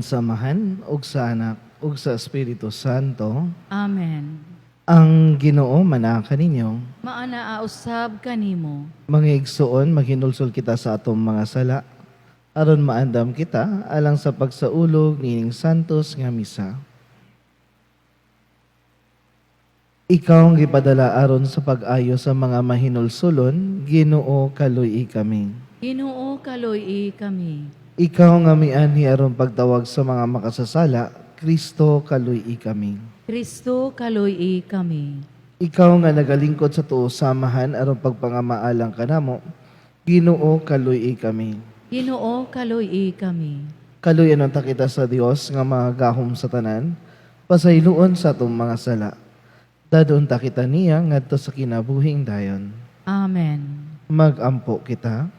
Ngalan sa Amahan, ug sa Anak, ug sa Espiritu Santo. Amen. Ang Ginoo manaa kaninyo. Maanaa usab kanimo. Mga igsoon, maghinulsol kita sa atong mga sala aron maandam kita alang sa pagsaulog niining santos nga misa. Ikaw ang gipadala aron sa pag-ayo sa mga mahinulsulon, Ginoo, kaluy-i kami. Ginoo, kaluy-i kami. Ikaw nga mianhi aron pagtawag sa mga makasasala, Kristo, kaluy-i kami. Kristo, kaluy-i kami. Ikaw nga nagalingkod sa tuo samahan aron pagpangamaalang kanamo, Ginoo, kaluy-i kami. Ginoo, kaluy-i kami. Kaluyan unta kita sa Dios nga magahom sa tanan, pasayloon sa atong mga sala. Dadon ta kita niya ngadto sa kinabuhing dayon. Amen. Magampo kita.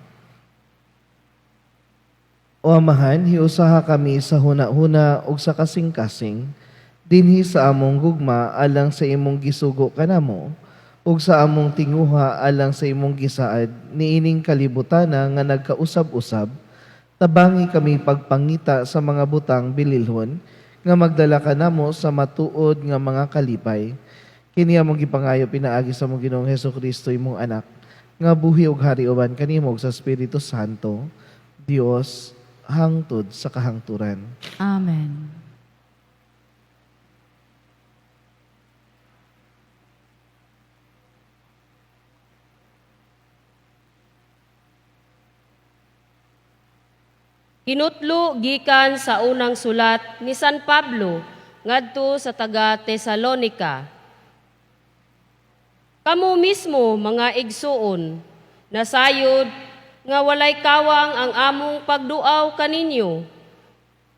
O Amahan, hiusaha kami sa huna-huna ug sa kasing-kasing, dinhi sa among gugma alang sa imong gisugo kanamo, ug sa among tinguha alang sa imong gisaad niining kalibutana nga nagkausab-usab, tabangi kami pagpangita sa mga butang bililhon nga magdala kanamo sa matuod nga mga kalipay. Kini among gipangayo pinaagi sa among Ginoong Hesukristo, imong anak, nga buhi ug hari uban kanimo ug sa Espiritu Santo, Dios, hangtod sa kahangturan. Amen. Kinutlo gikan sa unang sulat ni San Pablo ngadto sa taga Tesalonika. Kamo mismo, mga igsuon, nasayod nga walay kawang ang among pagduaw kaninyo.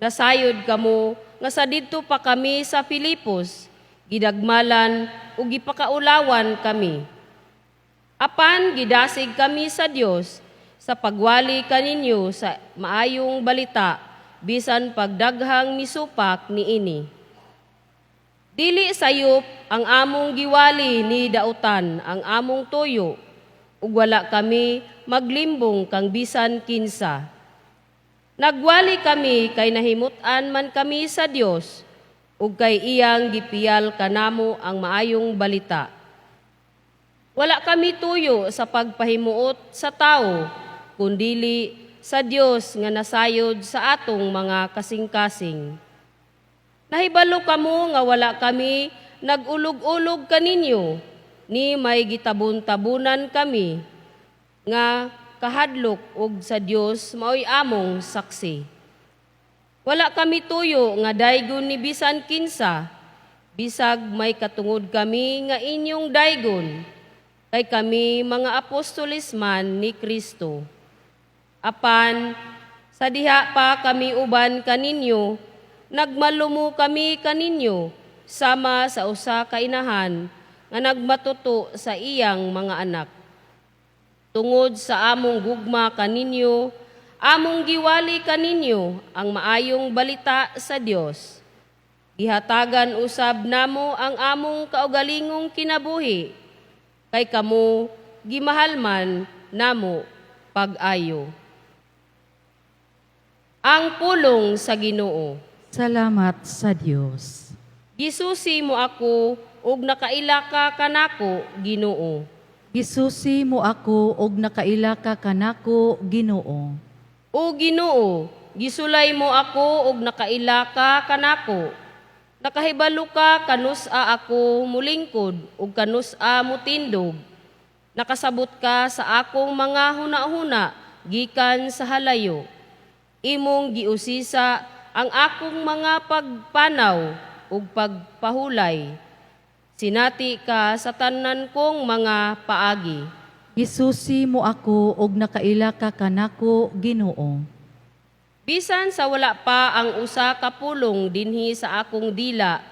Nasayod kamo nga sa didto pa kami sa Filipos, gidagmalan ug gipakaulawan kami. Apan gidasig kami sa Dios sa pagwali kaninyo sa maayong balita bisan pagdaghang misupak niini. Dili sayop ang among giwali ni dautan ang among tuyo, ug wala kami maglimbong kang bisan kinsa. Nagwali kami kay nahimut-an man kami sa Dios, ug kay iyang gipiyal kanamo ang maayong balita. Wala kami tuyo sa pagpahimuot sa tawo, kundili sa Dios nga nasayod sa atong mga kasing-kasing. Nahibalo kamo nga wala kami nag-ulog-ulog kaninyo, ni may gitabon-tabunan kami nga kahadlok og sa Dios maoy among saksi. Wala kami tuyo nga daygon ni bisan kinsa, bisag may katungod kami nga inyong daygon, kay kami mga apostoles man ni Kristo. Apan sa diha pa kami uban kaninyo, nagmalumo kami kaninyo sama sa usa ka inahan nga nagmatuto sa iyang mga anak. Tungod sa among gugma kaninyo, among giwali kaninyo ang maayong balita sa Dios. Gihatagan usab namo ang among kaugalingong kinabuhi, kay kamo gimahal man namo pag-ayo. Ang pulong sa Ginoo. Salamat sa Dios. Gisusi mo ako ug nakaila ka kanako, Ginoo. Gisusi mo ako og nakaila ka kanako, Ginoo. O Ginoo, gisulay mo ako ug nakaila ka kanako. Nakahibalo ka kanus-a ako mulingkod ug kanus-a mutindog. Nakasabot ka sa akong mga hunahuna gikan sa halayo. Imong giusisa ang akong mga pagpanaw ug pagpahulay. Sinati ka sa tanan kong mga paagi. Gisusi mo ako og nakaila ka kanako, Ginoo. Bisan sa wala pa ang usa ka pulong dinhi sa akong dila,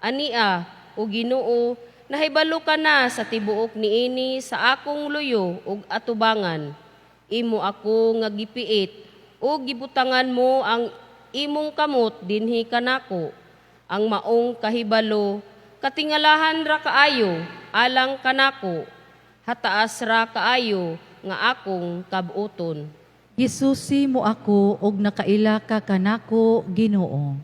ania, o Ginoo, nahibalo ka na sa tibuok niini sa akong luyo ug atubangan. Imo ako nga gipiit ug gibutangan mo ang imong kamot dinhi kanako. Ang maong kahibalo, katingalahan ra kaayo alang kanako, hataas ra kaayo nga akong kabuoton. Gisusi mo ako og nakaila ka kanako, Ginoo.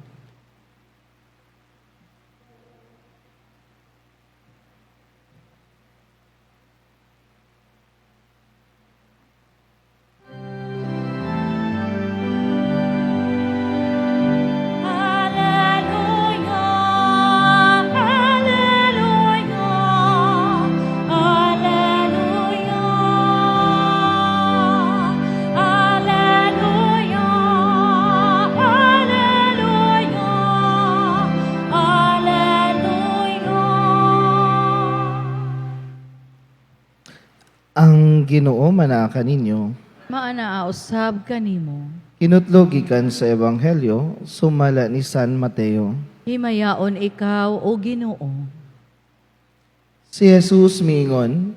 Alleluia, Alleluia, Alleluia, Alleluia, Alleluia, Alleluia. Ang Ginoo manaa kaninyo. Maanaa usab kanimo. Kinutlo gikan sa Ebanghelyo sumala ni San Mateo. Himayaon ikaw, o Ginoo. Si Jesus miingon,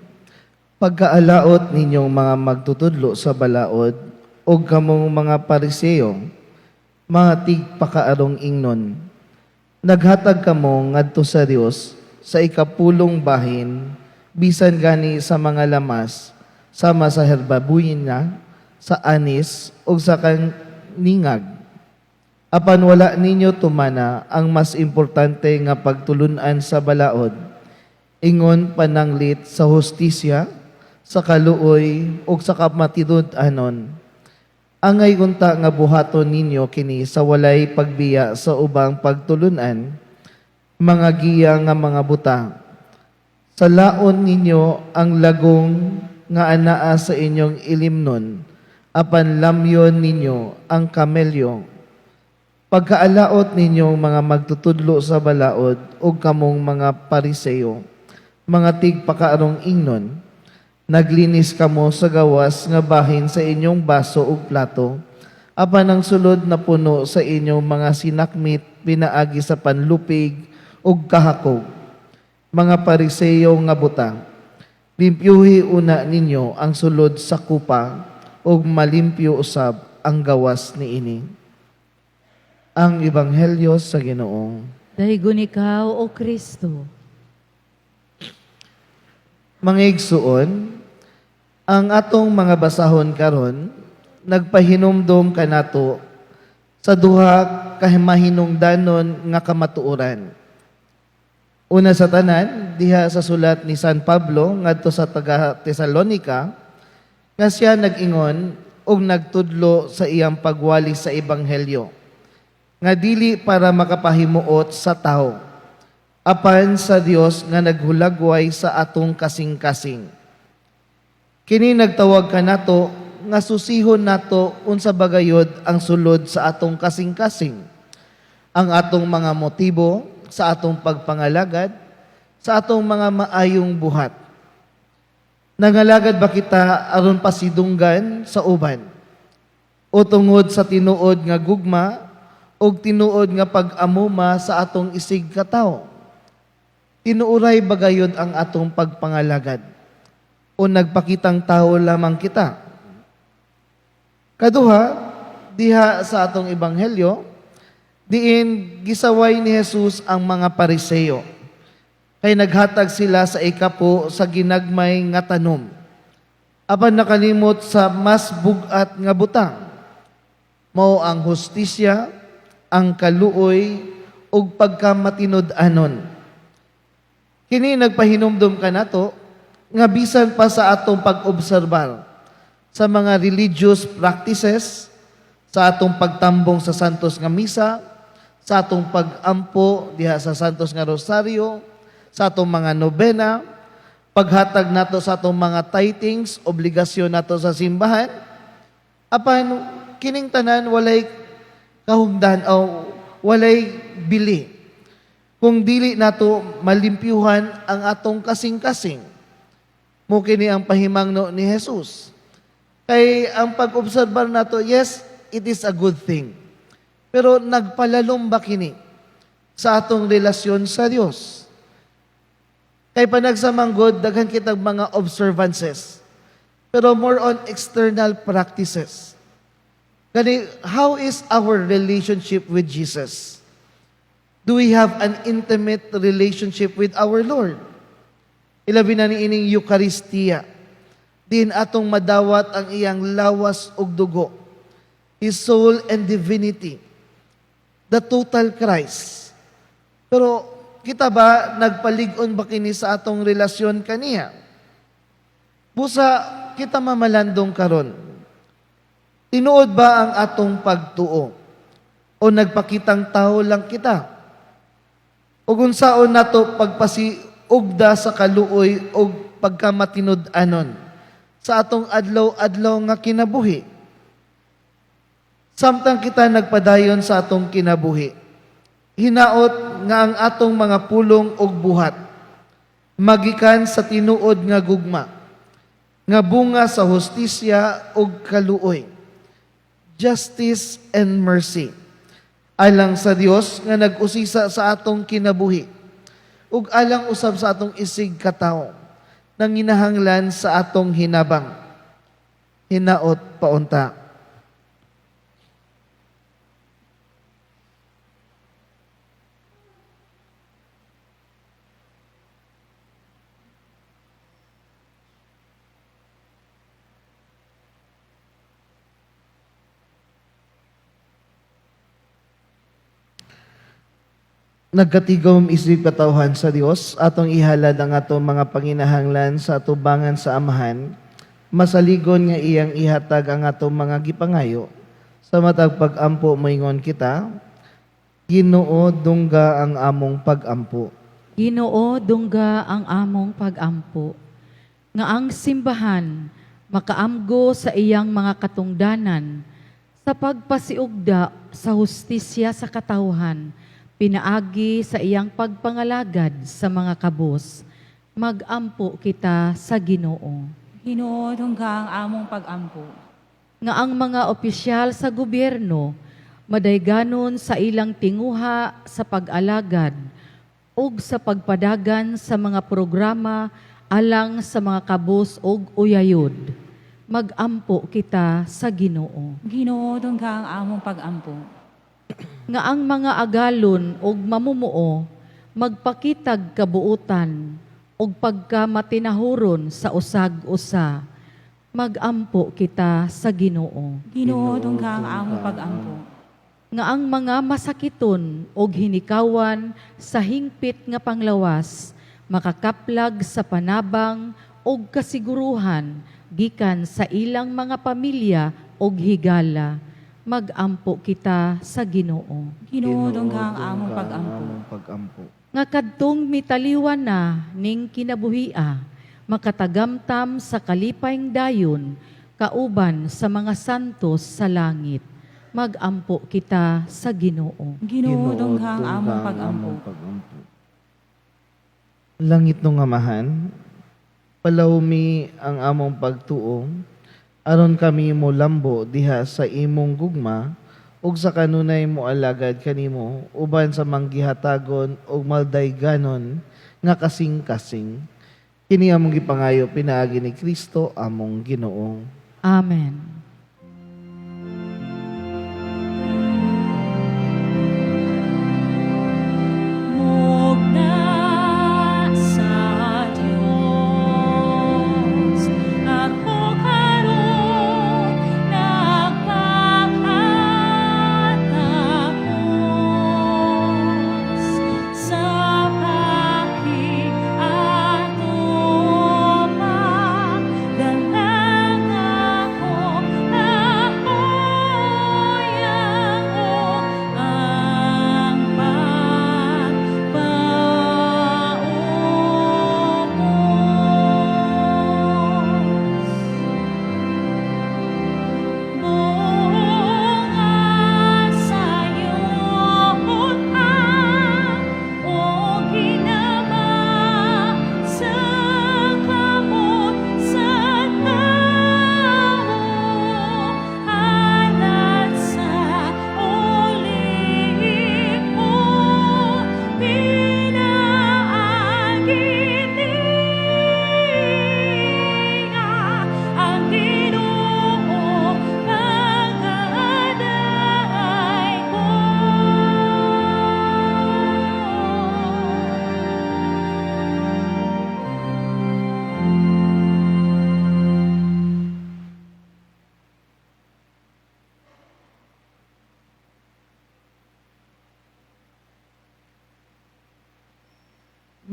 "Pagkaalaot ninyong mga magtutudlo sa balaod o kamong mga Pariseo, mga tigpakaarong ingnon, naghatag kamo ngadto sa Dios sa ikapulong bahin, bisan gani sa mga lamas, sama sa herbabuyin na, sa anis, o sa kaningag. Apan wala ninyo tumana ang mas importante nga pagtulunan sa balaod, ingon pananglit sa hustisya, sa kaluoy, ug sa kamatinud-anon. Angay unta nga buhaton ninyo kini sa walay pagbiya sa ubang pagtulunan, mga giya nga mga buta. Salaon ninyo ang lagong nga anaa sa inyong ilimnon, apan lamyon ninyo ang kamelyo. Pagkaalaot ninyong mga magtutudlo sa balaod ug kamong mga Pariseo, mga tigpakaarong ingnon, naglinis kamo sa gawas nga bahin sa inyong baso ug plato, apan ang sulod na puno sa inyong mga sinakmit pinaagi sa panlupig ug kahakog. Mga Pariseo nga buta, limpyuhi una ninyo ang sulod sa kupa ug malimpyo usab ang gawas niini." Ang Ebanghelyo sa Ginoo. Daygon ikaw, O Kristo. Mga igsuon, ang atong mga basahon karon nagpahinumdom kanato sa duha ka mahinungdanon nga kamatuoran. Una sa tanan, diha sa sulat ni San Pablo ngadto sa taga Tesalonica, nga siya nag-ingon og nagtudlo sa iyang pagwali sa ebanghelyo nga dili para makapahimuot sa tawo, apan sa Dios nga naghulagway sa atong kasing-kasing. Kini nagtawag kanato nga susihon nato unsa bagayod ang sulod sa atong kasing-kasing. Ang atong mga motibo sa atong pagpangalagad, sa atong mga maayong buhat. Nangalagad ba kita aron pasidunggan sa uban? O tungod sa tinuod nga gugma o tinuod nga pag-amuma sa atong isig katawo? Tinuuray bagayod ang atong pagpangalagad? O nagpakitang tao lamang kita? Kaduha, diha sa atong ebanghelyo, diin gisaway ni Jesus ang mga Pariseo. Kay naghatag sila sa ikapo sa ginagmay nga tanom. Apan nakalimot sa mas bugat nga butang. Mao ang hustisya, ang kaluoy, ug pagkamatinud-anon. Kini nagpahinumdum kanato nga bisan pa sa atong pag-obserbar sa mga religious practices, sa atong pagtambong sa Santos nga Misa, sa atong pag-ampo diha sa Santos nga Rosario, sa atong mga nobena, paghatag nato sa atong mga tithings, obligasyon nato sa simbahan, apan kining tanan walay kahugdan o walay bili kung dili nato malimpyuhan ang atong kasing-kasing. Mao kini ang pahimangno ni Jesus. Kay ang pag-obserbar nato, yes, it is a good thing. Pero nagpalalom ba kini sa atong relasyon sa Dios? Kay panagsamanggod, daghan kitag mga observances. Pero more on external practices. Gani, how is our relationship with Jesus? Do we have an intimate relationship with our Lord? Ilabi na niining Eucharistia. Din atong madawat ang iyang lawas ug dugo, His soul and divinity, the total Christ. Pero kita ba, nagpalig-on ba kini sa atong relasyon kaniya? Busa kita mamalandong karon. Tinuod ba ang atong pagtuo? O nagpakitang tao lang kita? O unsaon nato pagpasiugda sa kaluoy o pagkamatinud-anon sa atong adlaw-adlaw nga kinabuhi? Samtang kita nagpadayon sa atong kinabuhi, hinaot nga ang atong mga pulong ug buhat magikan sa tinuod nga gugma, nga bunga sa hustisya ug kaluoy, justice and mercy, alang sa Dios nga nag-usisa sa atong kinabuhi ug alang usab sa atong isig katawo nanginahanglan sa atong hinabang. Hinaot paunta. Nagkatigom isip katawhan sa Dios, atong ihalad ang atong mga panginahanglan sa atubangan sa Amahan, masaligon nga iyang ihatag ang atong mga gipangayo. Sa matag pag-ampo moingon kita, Ginoo, dungga ang among pag-ampo. Ginoo, dungga ang among pag-ampo. Nga ang simbahan makaamgo sa iyang mga katungdanan sa pagpasiugda sa hustisya sa katawhan, pinaagi sa iyang pagpangalagad sa mga kabos. Magampo kita sa Ginoo. Ginoo, dungga ang among pag-ampo. Nga ang mga opisyal sa gobyerno madayganon sa ilang tinguha sa pag-alagad ug sa pagpadagan sa mga programa alang sa mga kabos ug uyayod. Magampo kita sa Ginoo. Ginoo, dungga ang among pag-ampo. Nga ang mga agalon ug mamumuo magpakitag kabuutan ug pagkamatinahuron sa usag-usa. Magampo kita sa Ginoo. Ginoo, dungga ang among pag-ampo. Nga ang mga masakiton og hinikawan sa hingpit nga panglawas makakaplag sa panabang og kasiguruhan gikan sa ilang mga pamilya og higala. Magampo kita sa Ginoo. Ginoo, dungga ang among pag-ampo. Among pag-ampo. Nga kadtong mitaliwan na ning kinabuhia makatagamtam sa kalipayng dayon kauban sa mga santos sa langit. Magampo kita sa Ginoo. Ginoo, dungga ang among pag-ampo. Pag-ampo. Langit nung Amahan, palawmi ang among pagtuo, aron kami mo lambo diha sa imong gugma, ug sa kanunay mo alagad kanimo, uban sa manggihatagon ug maldayganon nga kasing-kasing. Kini among gipangayo pinaagi ni Kristo among Ginoo. Amen. Mugna sa Dios, ako karon nagpakatapos sa pakiatubang dalang ako.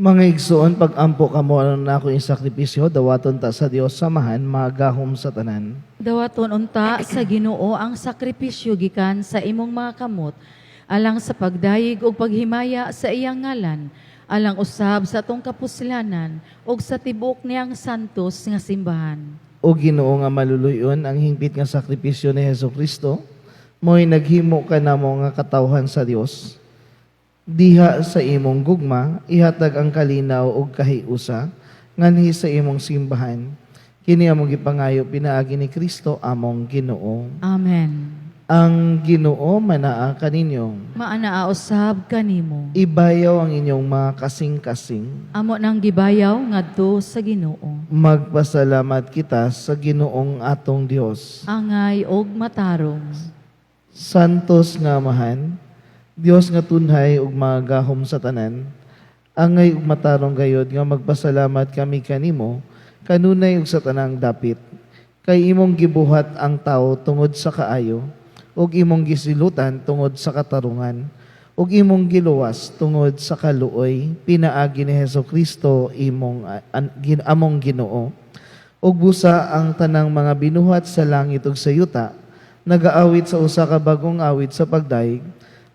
Mga igsoon, pag-ampo kamo aron na akong sakripisyo, dawaton ta sa Dios Amahan, magahom sa tanan. Dawaton unta sa Ginoo ang sakripisyo gikan sa imong mga kamot alang sa pagdayeg ug paghimaya sa iyang ngalan, alang usab sa atong kapuslanan ug sa tibuok niyang santos nga simbahan. O Ginoo nga maluluyon ang hingpit nga sakripisyo ni Hesus Kristo, mo'y naghimo kanamo nga katawhan sa Dios. Diha sa imong gugma, ihatag ang kalinaw ug kahiusa nganhi sa imong simbahan. Kini among gipangayo pinaagi ni Kristo among Ginoo. Amen. Ang Ginoo manaa kaninyo. Maanaa usab kanimo. Ibayaw ang inyong mga kasing-kasing. Amo nang gibayaw ngadto sa Ginoo. Magpasalamat kita sa Ginoong atong Dios. Angay og matarong. Santos nga Amahan, Dios nga tunhay ug magahom sa tanan, angay ug matarong gayod nga magpasalamat kami kanimo kanunay ug sa tanang dapit. Kay imong gibuhat ang tao tungod sa kaayo, ug imong gisilutan tungod sa katarungan, ug imong giluwas tungod sa kaluoy, pinaagi ni Hesus Kristo imong among Ginoo. Ug busa ang tanang mga binuhat sa langit ug sa yuta, nagaawit sa usa ka bagong awit sa pagdayeg.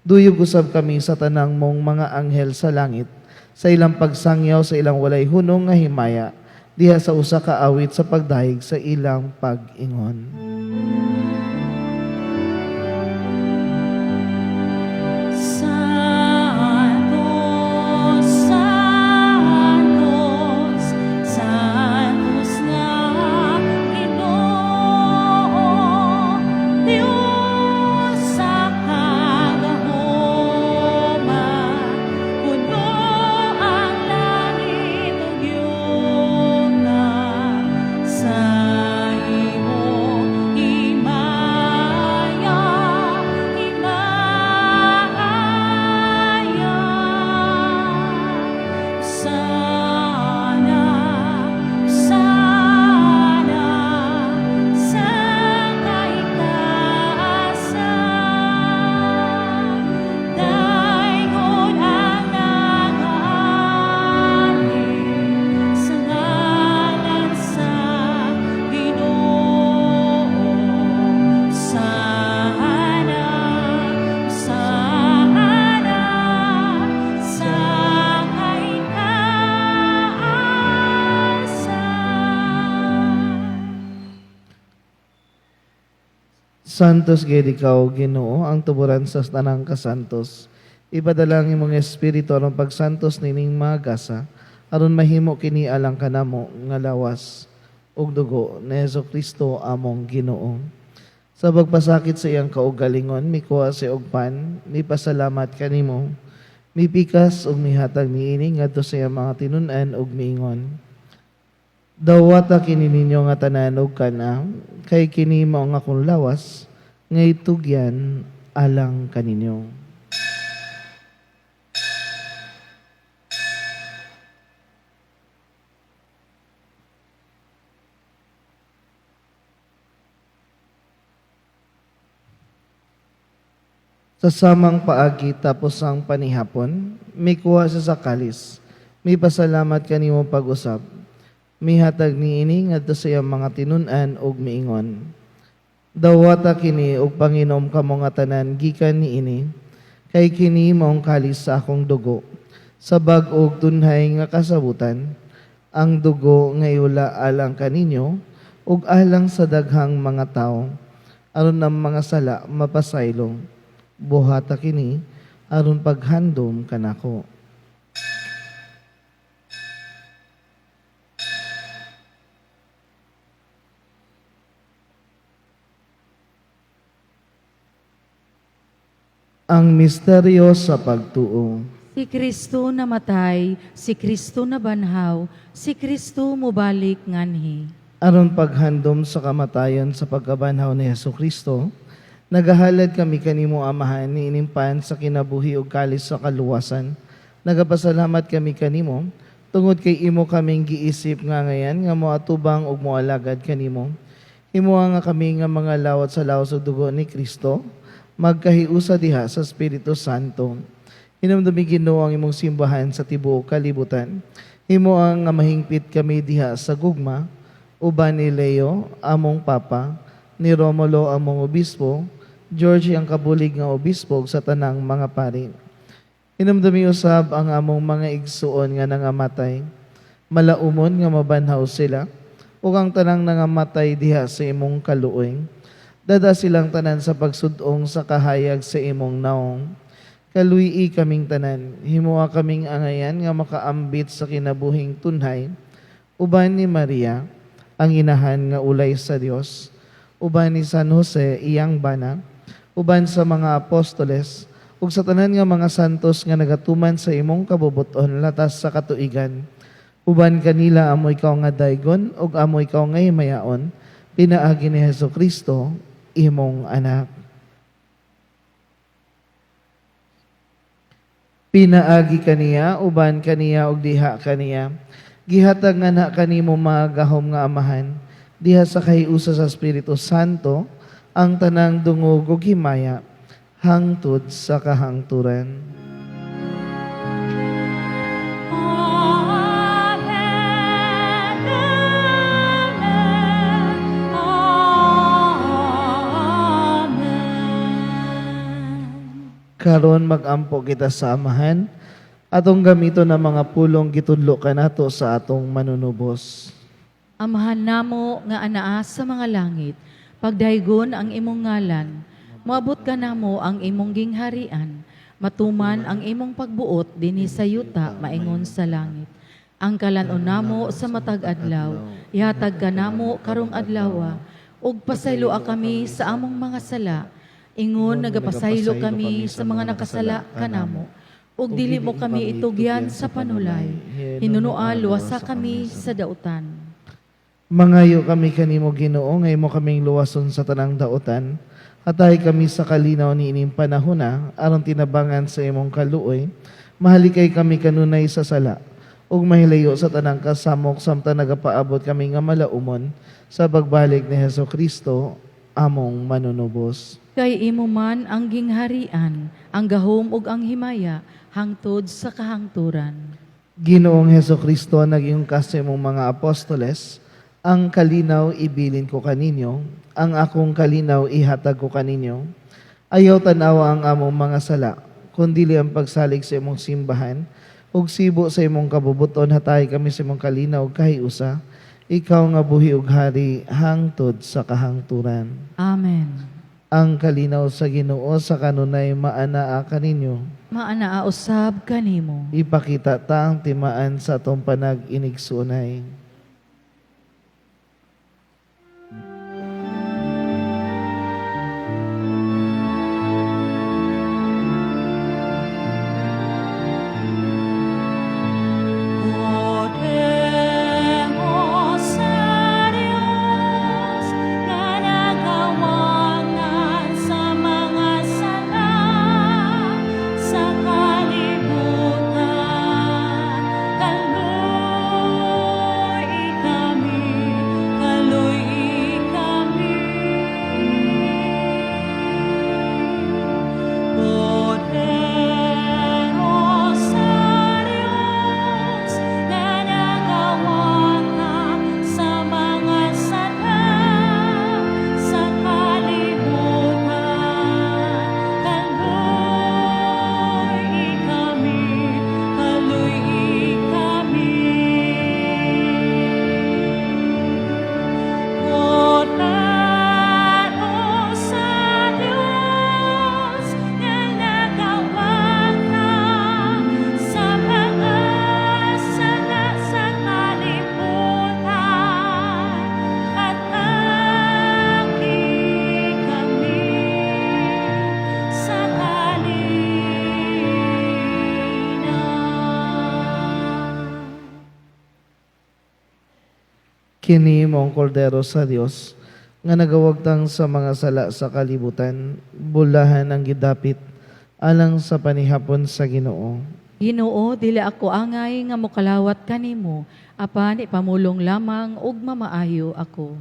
Duyog usab kami sa tanang mong mga anghel sa langit, sa ilang pagsangyaw sa ilang walay hunong nga himaya, diha sa usa ka awit sa pagdayeg sa ilang pag-ingon. Santo, Santos, Santos nga Ginoo, Dios sa kagahoma, puno ang langit ug yuta sa imong himaya, himaya. Sana, sana, sa kaitaasan, daygon ang nagaali sa ngalan sa Ginoo. Sana, sana, sa kaitaasan. Santos gayud ikaw, Ginoo, ang tuburan sa tanang kasantos. Ipadala ang imong espiritu aron pagsantos nining mga gasa, aron mahimo kini alang kanamo nga lawas ug dugo ni Hesus Kristo among Ginoo. Sa pagpasakit sa iyang kaugalingon, mikuha siya og pan, mipasalamat kanimo, mipikas ug mihatag niini ngadto sa iyang mga tinun-an ug miingon: Dawata kini ninyo nga tanan og kana, kay kini mao ang akong lawas, nga itugyan alang kaninyo. Sa samang paagi tapos ang panihapon, mikuha siya sa kalis, mipasalamat kanimo pag-usab, mihatag niini ngadto sa iyang mga tinun-an ug miingon: Dawata kini ug panginom kamo nga tanan gikan niini, kay kini maong kalis sa akong dugo, sa bag-o ug tunhay nga kasabutan, ang dugo nga iula alang kaninyo ug alang sa daghang mga tawo, aron ang mga sala mapasaylong. Buhata kini aron paghandom kanako. Ang misteryo sa pagtuo. Si Kristo namatay, si Kristo nabanhaw, si Kristo mobalik nganhi. Aron paghandom sa kamatayon sa pagkabanhaw ni Hesus Kristo, nagahalad kami kanimo Amahan niining pan sa kinabuhi ug kalis sa kaluwasan. Nagapasalamat kami kanimo tungod kay imo kaming giisip nga ngayan nga moatubang ug moalagad kanimo. Himoa nga kami nga mga lawat sa lawas ug dugo ni Kristo, magkahiusa diha sa Espiritu Santo. Hinumdumi, Ginoo, ang imong simbahan sa tibuok kalibutan. Himoa nga mahingpit kami diha sa gugma, uban ni Leo, among Papa, ni Romulo, among Obispo, George ang kabulig nga obispo ug sa tanang mga pari. Hinumdumi usab ang among mga igsuon nga nangamatay. Malaumon nga mabanhaw sila, ug ang tanang nangamatay diha sa imong kaluoy. Dad-a silang tanan sa pagsud-ong sa kahayag sa imong naong. Kaluy-i kaming tanan, himoa kaming angayan nga makaambit sa kinabuhing tunhay, uban ni Maria, ang inahan nga ulay sa Dios, uban ni San Jose, iyang bana, uban sa mga apostoles, ug sa tanan nga mga santos nga nagatuman sa imong kabubuton latas sa katuigan. Uban kanila amo ikaw nga daygon ug amo ikaw nga himayaon, pinaagi ni Hesus Kristo, imong anak. Pinaagi kaniya, uban kaniya ug diha kaniya. Gihatag nga na kanimo magahom nga Amahan, diha sa kahiusa sa Espiritu Santo, ang tanang dungog ug himaya, hangtod sa kahangturan. Amen. Amen. Amen. Karon magampo kita sa Amahan, atong gamiton ang mga pulong gitudlo kanato sa atong manunubos. Amahan namo nga anaa sa mga langit, pagdaygon ang imong ngalan, moabot ka namo ang imong gingharian, matuman ang imong pagbuot dinhi sa yuta maingon sa langit. Ang kalan-on namo sa matag adlaw, ihatag ka namo karong adlaw, ug pasayloa kami sa among mga sala, ingon nagapasaylo kami sa mga nakasala kanamo. Ug dili mo kami itugyan sa panulay, hinunoa luwasa kami sa dautan. Mangayo kami kanimo, Ginoo, nga imo kaming luwason sa tanang dautan. Hatahi kami sa kalinaw ni ining panahona aron tinabangan sa imong kaluoy. Mahalikay kami kanunay sa sala ug mahilayo sa tanang kasamok samtang nagapaabot kami nga malaumon sa pagbalik ni Hesus Kristo, among manunubos. Kay imo man ang gingharian, ang gahom ug ang himaya, hangtod sa kahangturan. Ginoong Heso Kristo, nag-ingon ka sa imong mga apostoles, "Ang kalinaw ibilin ko kaninyo, ang akong kalinaw ihatag ko kaninyo. Ayaw tanawa ang among mga sala, kundili ang pagsalig sa imong simbahan, ug sibo sa imong kabubuton, hatahi kami sa imong kalinaw ug kahiusa, ikaw nga buhi ug hari hangtod sa kahangturan." Amen. Ang kalinaw sa Ginoo sa kanunay maanaa kaninyo. Maanaa usab kanimo. Ipakita ta ang timaan sa atong panag-inigsuonay. Oremos sa Dios nga nagawangan sa mga sala sa kalibutan. Kaluy kami, kaluy kami. Oremos sa Dios nga nagawangan sa mga sala sa kalibutan. Kaluy kami, kaluy kami. Oremos sa Dios nga nagawangan sa mga sala sa kalibutan. Hatagi kami sa kalinaw. Kini mao ang kordero sa Dios nga nagawagtang sa mga sala sa kalibutan, bulahan ang gidapit alang sa panihapon sa Ginoo. Ginoo, dili ako angay nga mokalawat kanimo, apan ipamulong lamang ug mamaayo ako.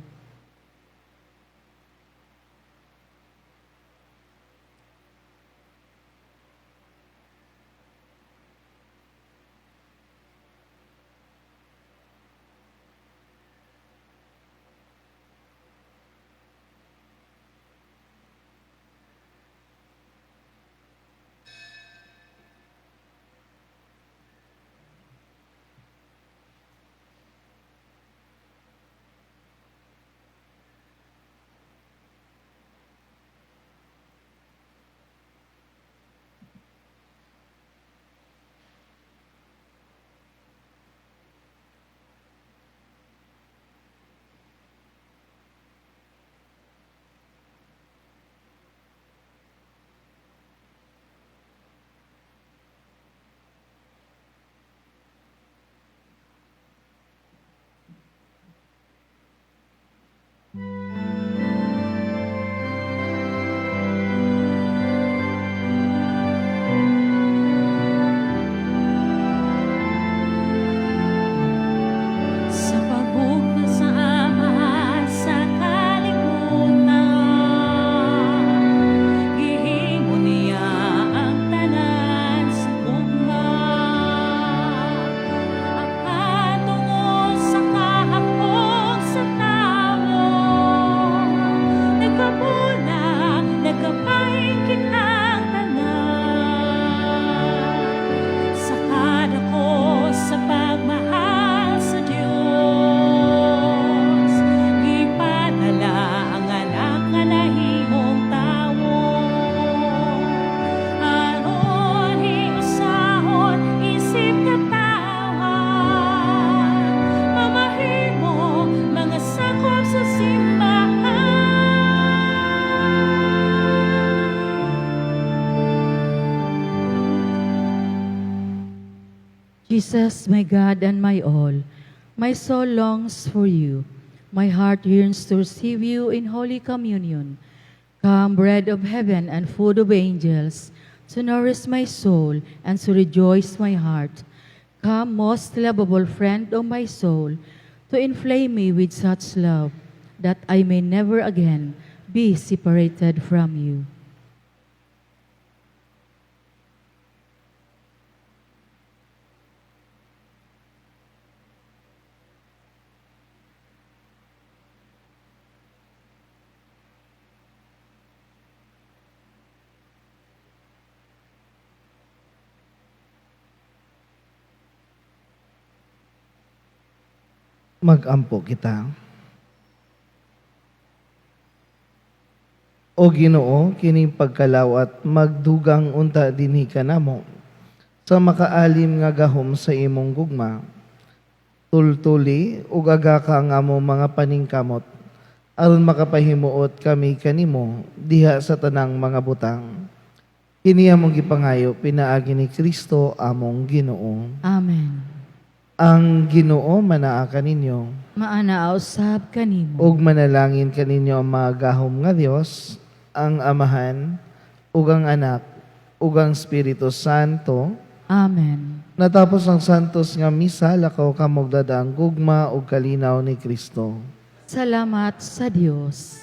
Jesus, my God and my all, my soul longs for you. My heart yearns to receive you in Holy Communion. Come, bread of heaven and food of angels, to nourish my soul and to rejoice my heart. Come, most lovable friend of my soul, to inflame me with such love that I may never again be separated from you. Magampo kita. O Ginoo, kining pagkalawat magdugang unta dinhi kanamo sa makaalim nga gahom sa imong gugma. Tultuli ug agaka ang among mga paningkamot aron makapahimuot kami kanimo diha sa tanang mga butang. Kini among gipangayo pinaagi ni Kristo among Ginoo. Amen. Ang Ginoo manaa kaninyo Maanaa usab kanimo. ug manalangin kaninyo ang mga gahom nga Dios, ang Amahan, ug ang Anak, ug ang Espiritu Santo. Amen. Natapos ang santos nga misa, lakaw kamog dada ang gugma ug kalinaw ni Kristo. Salamat sa Dios.